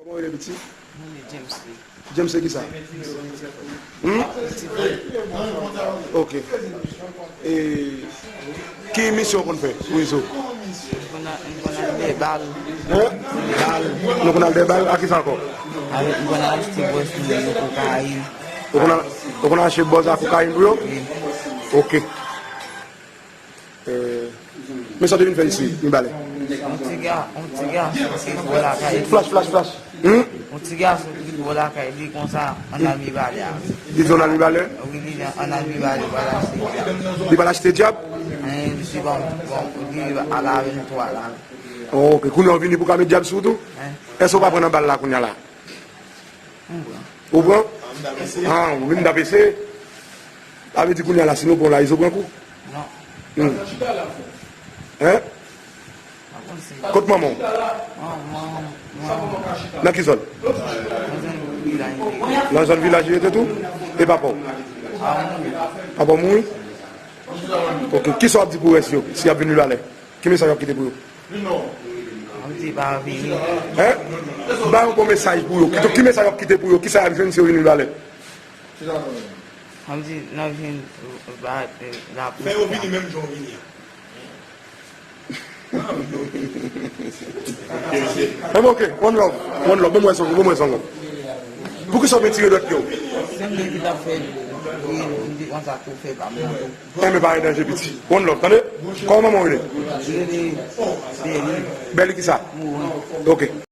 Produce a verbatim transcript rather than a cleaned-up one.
Kòman w rele piti? Mwen rele James Lee. James se kisa? Hmm? Ti frè. Ok. E ki misyon w konn fè pou Izo? M konn al, m konn al dèyè bal. Hein? Bal. Nou konn al dèyè bal? A kisa ankò? Avèk, m konn al achte bòz pou mwen, kokayin. Ou konn al, ou konn al achte bòz ak kokayin pou yo? Wi. Ok. Eh, men sa w te vin fè isi, Mibalè? Yon ti ga, yon ti gason ki vin bò lakay li. Flash, flash, flash. Hmm? Yon ti gason ki vin bò lakay li konsa, ann al Mibalè a. Li di ann al Mibalè? Wi, li di ann al Mibalè, pral achte dyab. Li pral achte dyab? Hein, li di bon, bon, li al avè n twa la. Oh, ok. Kounye a w vini pou ka met dyab sou ou tou? Hein? Èske w pa pran nan bal la kounye a la? M pran. Ou pran? Ah, ou vin dapese? Sa vle di kounye a la, si nou pran la, Izo pran kou? Non. Hmm. Hein? Pa konn si. Kot manman w? Manman, manman. Nan ki zòn? Nan zòn vilaj li ye. Nan zòn vilaj li ye tou? E papa w? Papa w mouri. Papa w mouri? Ok. Kisa w ap di pou rès yo, si y ap vin Mibalè? Ki mesaj w ap kite pou yo? Ann di pa vini. Hein? Ba yon bon mesaj pou yo. Ki, ki mesaj w ap kite pou yo? Kisa y ap jwenn si yo vin Mibalè? Ann di n ap jwenn, euh, ba, euh, lapolis la. Fè yo vini menm jan w vini an. Enben, ok, one love, one love, ban m wè sango, ban m wè sango. Poukisa w vin tire dwèt pye w? Se mwen ki t ap fè, m di konsa tou fè pa m nan tou. Enben, pa gen danje piti. One love, tande? Kòman manman w rele? Li rele Bèli. Bèli kisa? Morin. Ok.